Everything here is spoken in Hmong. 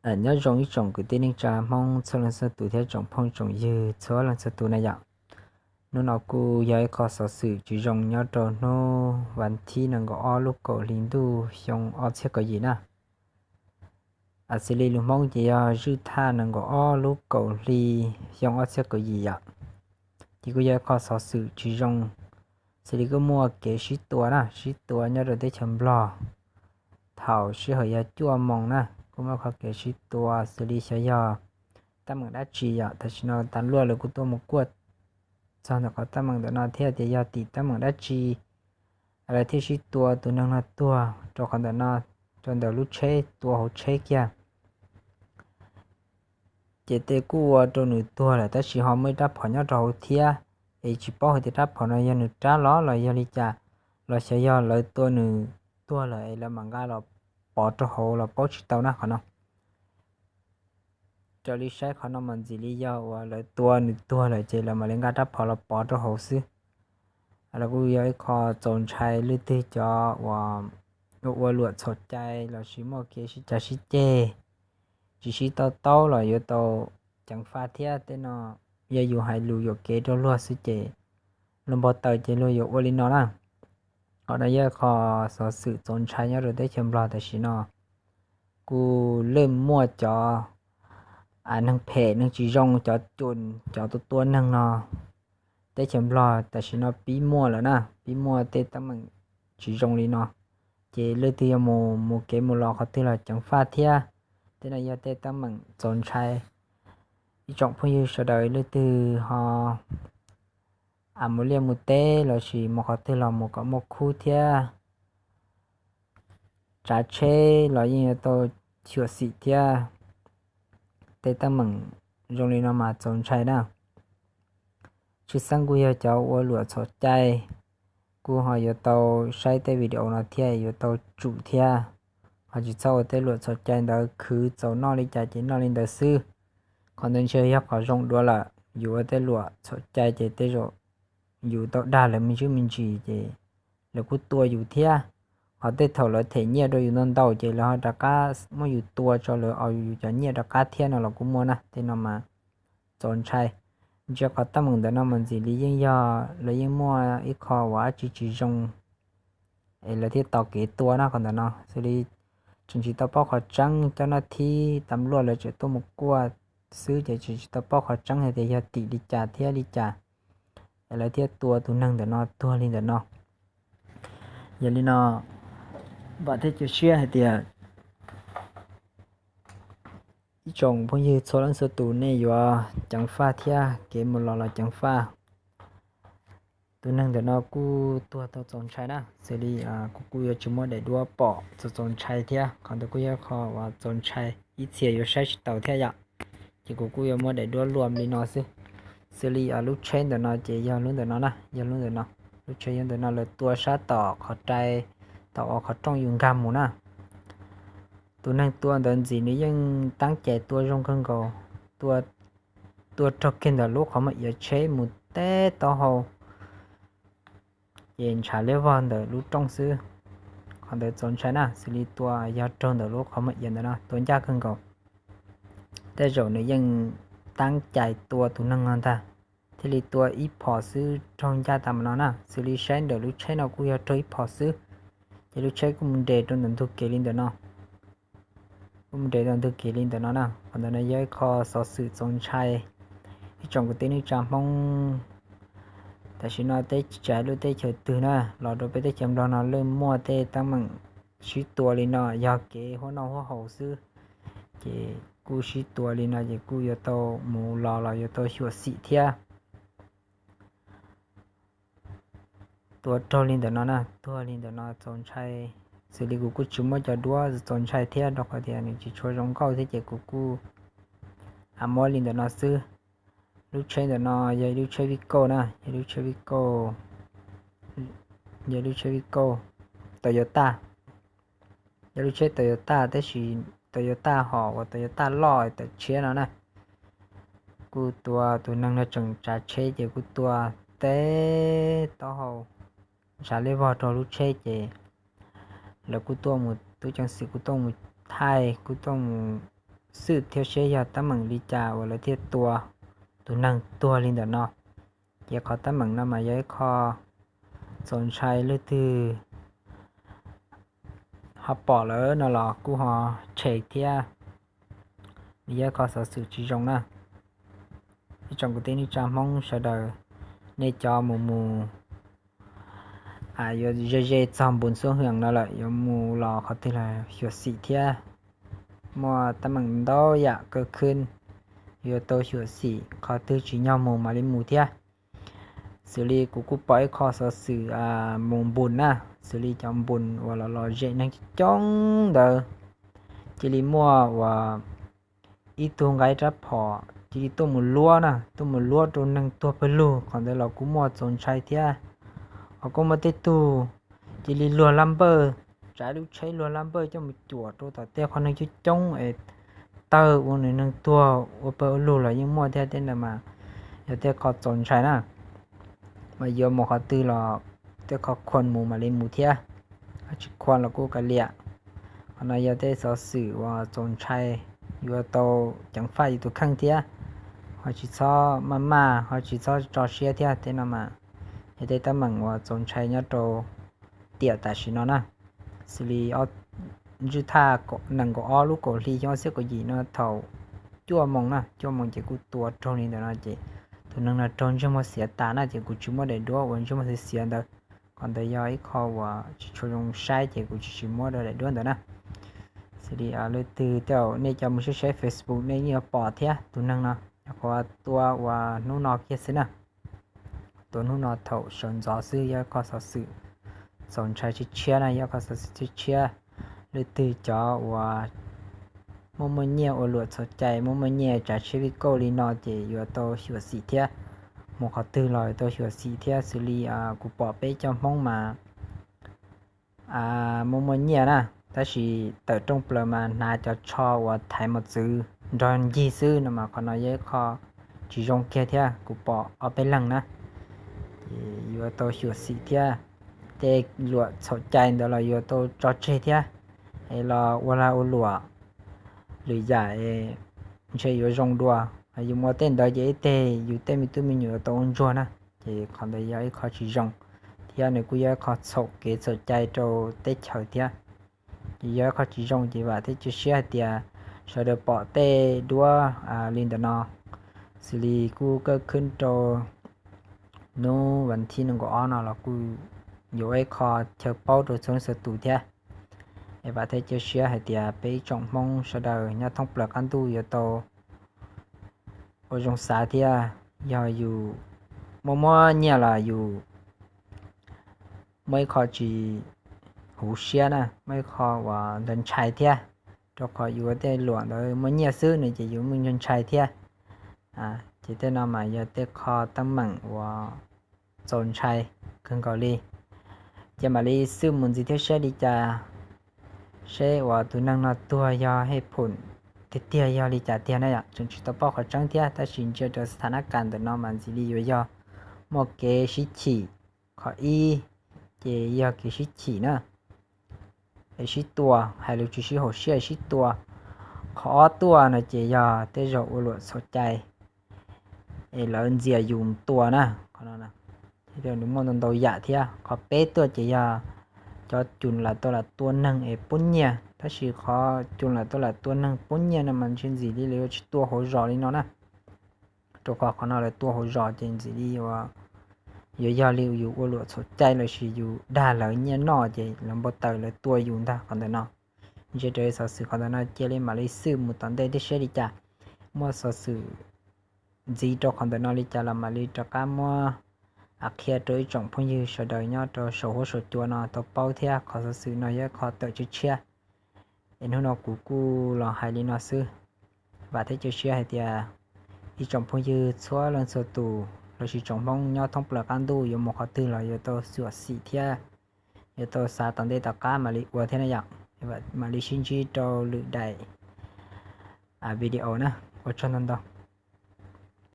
Nyob zoo ib tsoom kwv tij neej tsa Hmoob txhua leej txhua tus thiab tsoom phooj tsoom ywg txhua leej txhua tus na yom. Hnub no kuj yog ib qho xov xwm tsis zoo nyob rau hnub vas thib nees nkaum ob lub kaum hli ntuj xyoo ob txhiab kaum yim na. Xws li lus Hmoob ces yog zwj thaj nees nkaum ob lub kaum hli xyoo ob txhiab kaum yim yom. Ces kuj yog ib qho xov xwm tsis zoo, xws li kuj muaj kev sib tua na, sib tua nyob rau teb chaws Nplog. Thaum sij hawm yog cuaj moos na, kuj muaj qhov kev sib tua xws li xyov yog teeb meem dab tsi yom. Tam sim no tas luaj lawv kuj tuaj mus kuaj txog ntawm qhov teeb meem ntawm no thiab tias yog tim teeb meem dab tsi lawv thiaj sib tua tus neeg no tuag rau qhov ntawm no, rau ntawm lub tsheb tua hauv tsheb kiag. Ces tej kuj ua rau nws tuag lawm tab sis ho muaj ib rab phom nyob rau hauv thiab, es tsis paub hais tias rab phom no yog nws rab los los yog li cas, los xyov yog lawv tua nws tuag lawm es lawv mam nqa los pov rau hauv los paub tsis tau na qhov no. Raws li saib qhov no mas ntxim li yog uas lawv tua nws tuag lawm ces lawv mam li nqa rab phom los pov rau hauv xwb. Los kuj yog ib qho txaus ntshai, leej twg cov uas ua luam txhaum cai lossis muaj kev sib cav sib ceg, tsis sib to taub los yuav tau ceev faj thiab. Tej no yog yus hais lus yuam kev rau luag xwb ces luag npau taws ces luag yuav ua li no na. Qhov no yog qho xov xwm txaus ntshai nyob rau teb chaws Nplog tam sim no. Kuj leej muaj cov neeg phem neeg tsis zoo, cov cuas cov tua tua neeg no teb chaws Nplog tam sim no pib muaj lawm na, pib muaj tej teeb meem tsis zoo li no. Ces leej twg yog mus mus kev mus los qhov twg los ceev faj thiab. Tej no yog tej teeb meem txaus ntshai. Ib tsoom phooj ywg sawv daws leej twg ho mus liaj mus teb lossis mus qhov twg los mus kom muaj khub thiab. Tsav tsheb los yeej yuav tau xyuam xim thiab. Tej teeb meem zoo li no mas txaus ntshai na. Tshwj xeeb kuj yog cov ua luam txhaum cai, kuj ho yuav tau saib tej video no thiab yuav tau tsum thiab. Ho tsis txhob ua tej luam txhaum cai ntawd, khwv txaus noj li cas ces noj li ntawd xwb. Qhov ntawd ntshe yog qhov zoo dua lawm, yus ua tej luam txhaum cai ces tej zaum yus tau dag lawv me ntsis me ntsis ces lawv kuj tua yus thiab. Ho tej thaum lawv them nyiaj rau yus ntau ntau ces lawv ho rov qab muab yus tua tso, lawv aus yus cov nyiaj rov qab thiab no los kuj muaj na. Tej no mas txaus ntshai. Ntsia qhov teeb meem ntawm no mas ntxim li yeej yog lawv yeej muaj ib qho uas dab tsi tsis zoo es lawv thiaj tos kev tua na qhov ntawm no. Xws li tseem tsis tau paub qhov tseeb, cov nab thib tam luaj lawv tseem tuaj mus kuaj xwb ces tseem tsis tau paub qhov tseeb hais tias yog tim li cas thiab li cas es lawv thiaj tua tus neeg ntawm no tuag li ntawm no. Yog li no vam thiab cia siab hais tias ib tsoom phooj ywg txhua leej txhua tus nej yuav ceev faj thiab, kev mus los los ceev faj. Tus neeg ntawm no kuj tuag tau txaus ntshai na, xws li kuv kuj yuav tsis muab daim duab pom txaus txaus ntshai thiab, qhov ntawd kuj yog qho uas txaus ntshai ib txhia yuav saib tsis taus thiab yom. Ces kuv kuj yuav muab daim duab luam li no xwb. Xws li lub tsheb ntawm no ces yog lub ntawm no na, yog lub ntawm no. Lub tsheb yog ntawm no, lawv tua sab tom qhov rai, tom uas qhov rooj yus nkag mus na. Tus neeg tua ntawd ntxim nws yeej teeb cai tua zoo kawg nkaus, tua, tua raug kiag ntawm lub qhov muag iav tsheb mus teb taub hau, ces ntshav liab vog ntawm lub rooj xwb. Qhov ntawd txaus ntshai na, xws li tua yog raug ntawm lub qhov muag iav ntawm no tua ncaj kawg nkaus. Tej zaum nws yeej teeb cai tua tus neeg no ntag, thiaj li tua ib phom xwb raug ncaj tas mus no na. Xws li saib ntawm lub tsheb no kuj yog raug ib phom xwb, ces lub tsheb kuj mus nres rau ntawm ntug kev li ntawm no. Kuj mus nres rau ntug kev li ntawm no na. Qhov ntawm no yog ib qho xov xwm txaus ntshai ib tsoom kwv tij neej tsa Hmoob. Tam sim no teb tsis hais lub teb chaws twg na, los rau peb teb chaws Nplog no yeej muaj tej teeb meem sib tua li no, yog kev huab noj huab haus xwb, ces kuj sib tua li no ces kuj yuav tau mus los los yuav tau xyuam xim thiab. Tua raug li ntawm no na, tuag li ntawm no txaus ntshai. Xws li kuv kuj tsis muab cov duab txaus ntshai thiab, rau qhov tias nws tsis tshua zoo nkauj thiab ces kuv kuj muab li ntawm no xwb. Lub tsheb ntawm no yog ib lub tsheb vij kauj na, yog lub tsheb vij kauj, yog lub tsheb vij kauj Toyota. Yog lub tsheb Toyota, tab sis Toyota hom uas Toyota loj tawm tshiab no na. Kuj tua tus neeg no tseem tsav tsheb ces kuj tua teb taub hau, ntshav liab vog rau lub tsheb ces lawv kuj tuaj mus, tub ceev xwm kuj tuaj mus thaij, kuj tuaj mus xwm thiab seb yog teeb meem li cas uas lawv thiaj tua tus neeg tuag li ntawm no. Ces qhov teeb meem no mas yog ib qho txaus ntshai, leej twg ho pom lawm no los kuj ho tshem thiab. Nws yog ib qho xov xwm tsis zoo na. Ib tsoom kwv tij neej tsa Hmoob sawv daws, nej cov mus mus yuav ze ze txog npus xuab hwm no lawm yuav mus los qhov twg los xyuam xim thiab. Muaj teeb meem ntau yam kawg khwb, yuav tau xyuam xim, qhov twg tsim nyog mus mam li mus thiab. Xws li kuv kuj pom ib qho xov xwm mus npus na, xws li cov npus uas los los zem neeg coob ntawd, cia li muaj uas ib tug nqa ib rab phom cia li tuaj mus luab na, tuaj mus luab rau neeg tuag pawg lug. Qhov ntawd los kuj muaj txaus ntshai thiab. Ho kuj muaj tej tug cia li luag lab npawj, tsav lub tsheb luag lab npawj coj mus cuam rau tom tej qhov neeg coob coob es tawg ua nws neeg tuag ua pawg ua lug los yeej muaj thiab. Tej ntawd mas yog tej qho txaus ntshai na, mas yuav mus qhov twg los tej qho khuam mus mam li mus thiab, ho tsis khuam los kuj kav liam. Qhov no yog tej xov xwm uas txaus ntshai, yuav tau ceev faj yus tus kheej thiab. Ho tsis txhob maj maj, ho tsis txhob tso siab thiab. Tej no mas yog tej teeb meem uas txaus ntshai nyob rau tiam tam sim no na. Xws li ntsib thaj nees nkaum ob lub kaum hli xyoo ob txhiab kaum yim no thaum cuaj moos na, cuaj moos ces kuj tua raug li ntawm no ces tus neeg no raug ntsej muag xiav tas na, ces kuv tsis muab daim duab uas ntsej muag xiav xiav ntawd. Qhov ntawd yog ib qho uas tsis tshua zoo saib ces kuv tsis tsis muab daim duab ntawd na. Xws li leej twg tej zaum nej cov mus saib saib Facebook nej yeej yuav pom thiab tus neeg no, yog qhov tua uas hnub no kiag xwb na. Tua hnub no thaum sawv ntxov xwb, yog ib qho xov xwm txaus ntshai tshiab tshiab na, yog ib qho xov xwm tshiab tshiab. Leej twg cov uas muaj muaj nyiaj ua luam txhaum cai, muaj muaj nyiaj tsav tsheb vij kauj li no ces yuav tau xyuam xim thiab. Mus qhov twg los yuav tau xyuam xim thiab. Xws li kuv pom peb cov Hmoob mas muaj muaj nyiaj na, tab sis tawm rooj plaws mas hnav cov tsho uas thaiv mos txwv nrog ncig xwb no mas qhov no yog ib qho tsis zoo kiag thiab. Kuv pom ob peb leeg na, ces yuav tau xyuam xim thiab. Tej luam txhaum cai ntawd los yuav tau tso tseg thiab, es los ua lag ua luam lwm yam ntshe yuav zoo dua. Yus mus ua tej ntawd ces ib teg yus tej me tub me nyuam yuav tau ua ntsuag na, ces qhov ntawd yog ib qho tsis zoo, thiab nws kuj yog ib qho txhaum kev txhaum cai rau teb chaws thiab. Ces yog ib qho tsis zoo ces vam thiab cia siab hais tias sawv daws pom tej duab li ntawm no, xws li kuj kaj khwb rau hnub vas thib nees nkaum ob no los kuj yuav ua ib qho chaw paub rau txhua leej txhua tus thiab. Es vam thiab cia siab hais tias peb ib tsoom Hmoob sawv daws nyob thoob plaws qab ntuj yuav tau ua zoo xav thiab. Yog yus muaj muaj nyiaj los yus muaj ib qho tsis huv siab na, muaj ib qho uas ntshai ntshai thiab, rau qhov yus ua tej luam ntawd muaj nyiaj xwb no ces yus muaj ntshai ntshai thiab. Ces tej no mas yog tej qho teeb meem uas txaus ntshai kawg nkaus li. Ces mam li xwb mus ntxiv thiab seb li cas, seb uas tus neeg no tuag yog hej phum tiag tiag yog li cas tiag na yom. Tseem tsis tau paub qhov tseeb thiab, tab sis ntsia rau xab tha nab kas ntawm no mas ntxim li yuav yog muaj kev sib chim. Qhov ib ces yog kev sib chim na, es sib tua, hais lus tsis sib haum siab es sib tua. Qhov ob tuaj no ces yog tej zaum ua luam txhaum cai es lawv ntxias yus tua na. Qhov no nws muaj ntau ntau yam thiab. Qhov peb tuaj ces yog cov cum lam tau lam tua neeg es poob nyiaj, tab sis qhov cum lam tau lam tua neeg poob nyiaj no mas ntshe ntxim li lawv yuav tsis tua hauv zos li no na. Rau qhov qhov no lawv tua hauv zos ces ntxim li yuav yog li yus ua luam txhaum cai lossis yus dag lawv nyiaj noj ces lawv npau taws lawv tua yus ntag qhov ntawm no. Ntsia rau xov xwm qhov ntawm no cia li mam li xwb mus tom ntej thiab seb li cas. Muaj xov xwm ntxiv rau qhov ntawm no li cas los mam li rov qab muab qhia rau ib tsoom phooj ywg sawv daws nyob rau saum huab saum cua no tau paub thiab. Qhov xov xwm no yog qhov tawm tshiab tshiab, es hnub no kuv kuj los hais li no xwb. Vam thiab cia siab hais tias ib tsoom phooj ywg txhua leej txhua tus lossis tsoom Hmoob nyob thoob plaws qab ntuj yuav mus qhov twg los yuav tau xyuam xim thiab yuav tau xav tom ntej tom qab mam li ua thiab na yom. Mam li sib ntsib rau lwm daim video na. Ua tsaug ntau ntau.